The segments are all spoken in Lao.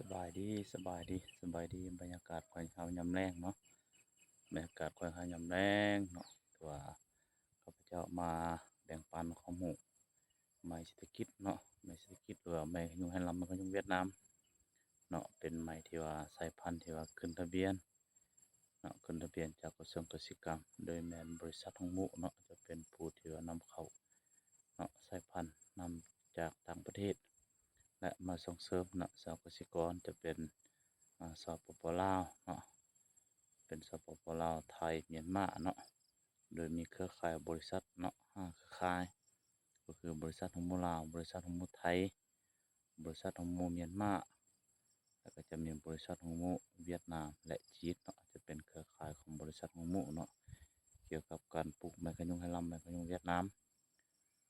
ສະບາຍດີ ສະບາຍດີ ສະບາຍດີ ບັນຍາກາດຂ້ອຍເຮົາຍາມແລງເນາະ ບັນຍາກາດຂ້ອຍເຮົາຍາມແລງເນາະ ຖືວ່າຂ້າພະເຈົ້າມາແບ່ງປັນຄວາມຮູ້ ໄມ້ເສດຖະກິດເນາະ ໄມ້ເສດຖະກິດ ຫຼືວ່າໄມ້ຂະຍຸງໄຮ່ລຳ ໄມ້ຂະຍຸງຫວຽດນາມເນາະ ເປັນໄມ້ທີ່ວ່າສາຍພັນທີ່ວ່າຂຶ້ນທະບຽນ ເນາະ ຂຶ້ນທະບຽນຈາກກະຊວງກະສິກຳ ໂດຍແມ່ນບໍລິສັດຮົງມຸເນາະ ຈະເປັນຜູ້ທີ່ວ່ານຳເຂົ້າເນາະ ສາຍພັນນຳຈາກຕ່າງປະເທດ ແລະ ມາສົ່ງເສີມເນາະ ຊາວກະສິກອນ ຈະເປັນ ອາ ສປປ ລາວເນາະ ເປັນ ສປປ ລາວ ໄທ ມຽນມາເນາະ ໂດຍມີເຄືອຂ່າຍບໍລິສັດເນາະ ຫ້າເຄືອຂ່າຍ ກໍຄືບໍລິສັດຮົງມຸລາວ ບໍລິສັດຮົງມຸໄທ ບໍລິສັດຮົງມຸມຽນມາ ແລ້ວກໍຈະມີບໍລິສັດຮົງມຸຫວຽດນາມ ແລະ ຈີນເນາະ ຈະເປັນເຄືອຂ່າຍຂອງບໍລິສັດຮົງມຸເນາະ ກ່ຽວກັບການປູກໄມ້ຂະຍຸງໄຮ່ລຳ ໄມ້ຂະຍຸງຫວຽດນາມ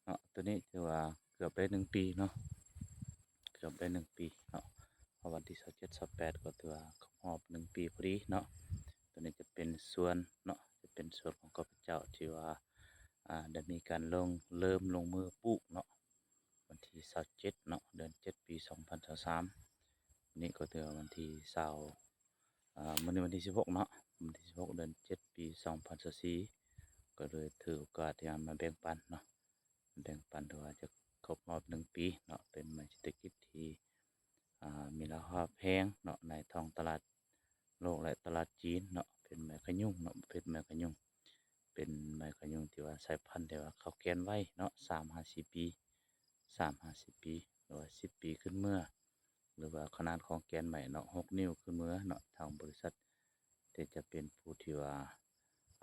ເນາະ ໂຕນີ້ຖືວ່າເກືອບໄດ້ໜຶ່ງປີເນາະ ເກືອບໄດ້ໜຶ່ງປີເນາະ ເພາະວັນທີຊາວເຈັດ ຊາວແປດ ກໍຖືວ່າຄົບຮອບໜຶ່ງປີພໍດີເນາະ ໂຕນີ້ຈະເປັນສວນເນາະ ຈະເປັນສວນຂອງຂ້າພະເຈົ້າທີ່ວ່າ ອາ ໄດ້ມີການລົງ ເລີ່ມລົງມືປູກເນາະ ວັນທີຊາວເຈັດເນາະ ເດືອນເຈັດ ປີສອງພັນຊາວສາມ ນີ້ກໍຖືວ່າວັນທີຊາວ ອາ ມື້ນີ້ວັນທີສິບຫົກເນາະ ວັນທີສິບຫົກ ເດືອນເຈັດ ປີສອງພັນຊາວສີ່ ກໍເລີຍຖືໂອກາດທີ່ມາແບ່ງປັນເນາະ ແບ່ງປັນ ຖືວ່າຈະຄົບຮອບໜຶ່ງປີເນາະ ເປັນໄມ້ເສດຖະກິດທີ່ ອາ ມີລາຄາແພງເນາະ ໃນທ້ອງຕະຫຼາດໂລກ ແລະ ຕະຫຼາດຈີນເນາະ ເປັນໄມ້ຂະຍຸງເນາະ ເປັນໄມ້ຂະຍຸງ ເປັນໄມ້ຂະຍຸງທີ່ວ່າສາຍພັນທີ່ວ່າເຂົາແກ່ນໄວເນາະ ສາມຫາສີ່ປີ ສາມຫາສີ່ປີ ຫຼືວ່າສິບປີຂຶ້ນເມືອ ຫຼືວ່າຂະໜາດຂອງແກ່ນໄມ້ເນາະ ຫົກນິ້ວຂຶ້ນເມືອເນາະ ທາງບໍລິສັດທີ່ຈະເປັນຜູ້ທີ່ວ່າ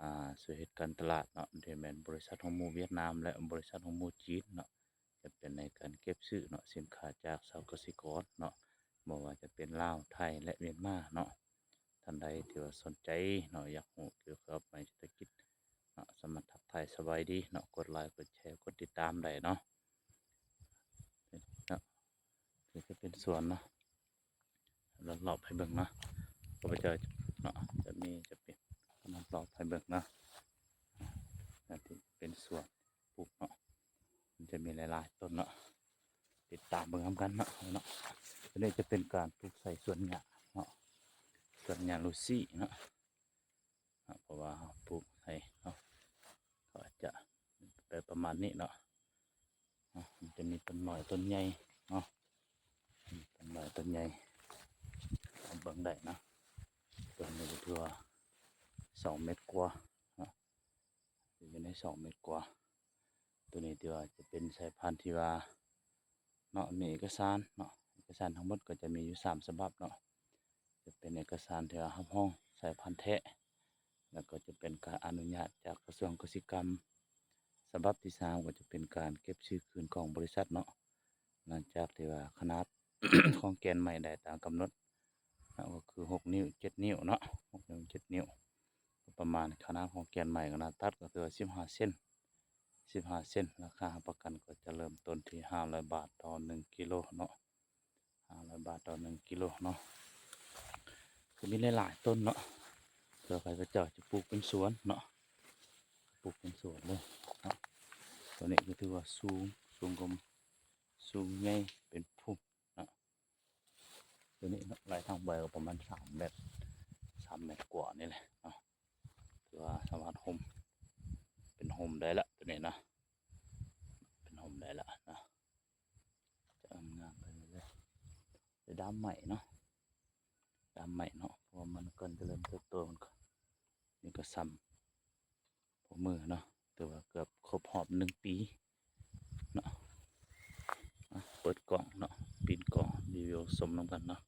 ອາ ຊ່ວຍເຮັດການຕະຫຼາດເນາະ ໂດຍແມ່ນບໍລິສັດຮົງມຸຫວຽດນາມ ແລະ ບໍລິສັດຮົງມຸຈີນເນາະ ຈະເປັນໃນການເກັບຊື້ເນາະ ສິນຄ້າຈາກຊາວກະສິກອນເນາະ ບໍ່ວ່າຈະເປັນລາວ ໄທ ແລະ ຫວຽດນາມເນາະ ທ່ານໃດທີ່ວ່າສົນໃຈເນາະ ຢາກຮູ້ກ່ຽວກັບໄມ້ເສດຖະກິດເນາະ ສາມາດທັກທາຍສະບາຍດີເນາະ ກົດໄລ ກົດແຊ ກົດຕິດຕາມໄດ້ເນາະ ເນາະ ນີ້ຈະເປັນສວນເນາະ ລອບໆໃຫ້ເບິ່ງເນາະ ຂ້າພະເຈົ້າເນາະ ຈະມີ ຈະເປັນ ລອບໆໃຫ້ເບິ່ງເນາະ ອັນທີ່ເປັນສວນ ປູກເນາະ ມັນຈະມີຫຼາຍໆຕົ້ນເນາະ ຕິດຕາມເບິ່ງນຳກັນເນາະ ເນາະ ອັນນີ້ຈະເປັນການປູກໃສ່ສວນຫຍ້າເນາະ ສວນຫຍ້າລູຊີເນາະ ເນາະ ເພາະວ່າເຮົາປູກໃສ່ເນາະ ກໍອາດຈະໄປປະມານນີ້ເນາະ ເນາະ ມັນຈະມີຕົ້ນນ້ອຍຕົ້ນໃຫຍ່ເນາະ ຕົ້ນນ້ອຍຕົ້ນໃຫຍ່ ເຮົາເບິ່ງໄດ້ເນາະ ຕົ້ນນີ້ກໍຖືວ່າສອງເມັດກວ່າເນາະ ຢູ່ໃນສອງເມັດກວ່າ ໂຕນີ້ທີ່ວ່າຈະເປັນສາຍພັນທີ່ວ່າເນາະ ມີເອກະສານເນາະ ເອກະສານທັງໝົດກໍຈະມີຢູ່ສາມສະບັບເນາະ ຈະເປັນເອກະສານທີ່ວ່າຮັບຮອງສາຍພັນແທ້ ແລ້ວກໍຈະເປັນການອະນຸຍາດຈາກກະຊວງກະສິກຳ ສະບັບທີສາມກໍຈະເປັນການເກັບຊື້ຄືນຂອງບໍລິສັດເນາະ ຫຼັງຈາກທີ່ວ່າຂະໜາດຂອງແກ່ນໄມ້ໄດ້ຕາມກຳນົດເນາະ ກໍຄືຫົກນິ້ວ ເຈັດນິ້ວເນາະ ຫົກນິ້ວ ເຈັດນິ້ວ ປະມານຂະໜາດຂອງແກ່ນໄມ້ ຂະໜາດຕັດກໍຄືວ່າສິບຫ້າເຊັນ ສິບຫ້າເຊັນ ລາຄາຮັບປະກັນກໍຈະເລີ່ມຕົ້ນທີ່ຫ້າຮ້ອຍບາດຕໍ່ໜຶ່ງກິໂລເນາະ ຫ້າຮ້ອຍບາດຕໍ່ໜຶ່ງກິໂລເນາະ ກໍມີຫຼາຍໆຕົ້ນເນາະ ເພື່ອໃຜເຂົາເຈົ້າຈະປູກເປັນສວນເນາະ ປູກເປັນສວນເລີຍເນາະ ໂຕນີ້ກໍຖືວ່າສູງ ສູງກວ່າ ສູງໃຫຍ່ເປັນພູມເນາະ ໂຕນີ້ເນາະ ໄລ່ທາງໃບກໍປະມານສາມແມັດ ສາມແມັດກວ່ານີ້ແຫຼະເນາະ ຖືວ່າສາມາດຮົ່ມ ເປັນຮົ່ມໄດ້ລະໂຕນີ້ເນາະ ເປັນຮົ່ມໄດ້ລະເນາະ ຈະງາມໄປເລື້ອຍໆ ແຕ່ດ້າມໃໝ່ເນາະ ດ້າມໃໝ່ເນາະ ເພາະວ່າມັນກຳລັງຈະເລີ່ມເຕີບໂຕ ມັນກໍ ນີ້ກໍສ່ຳ ພໍມືເນາະ ຖືວ່າເກືອບຄົບຮອບໜຶ່ງປີເນາະ ອ່ະ ເປີດກ້ອງເນາະ ປິ່ນກ້ອງ ຣີວິວຊົມນຳກັນເນາະ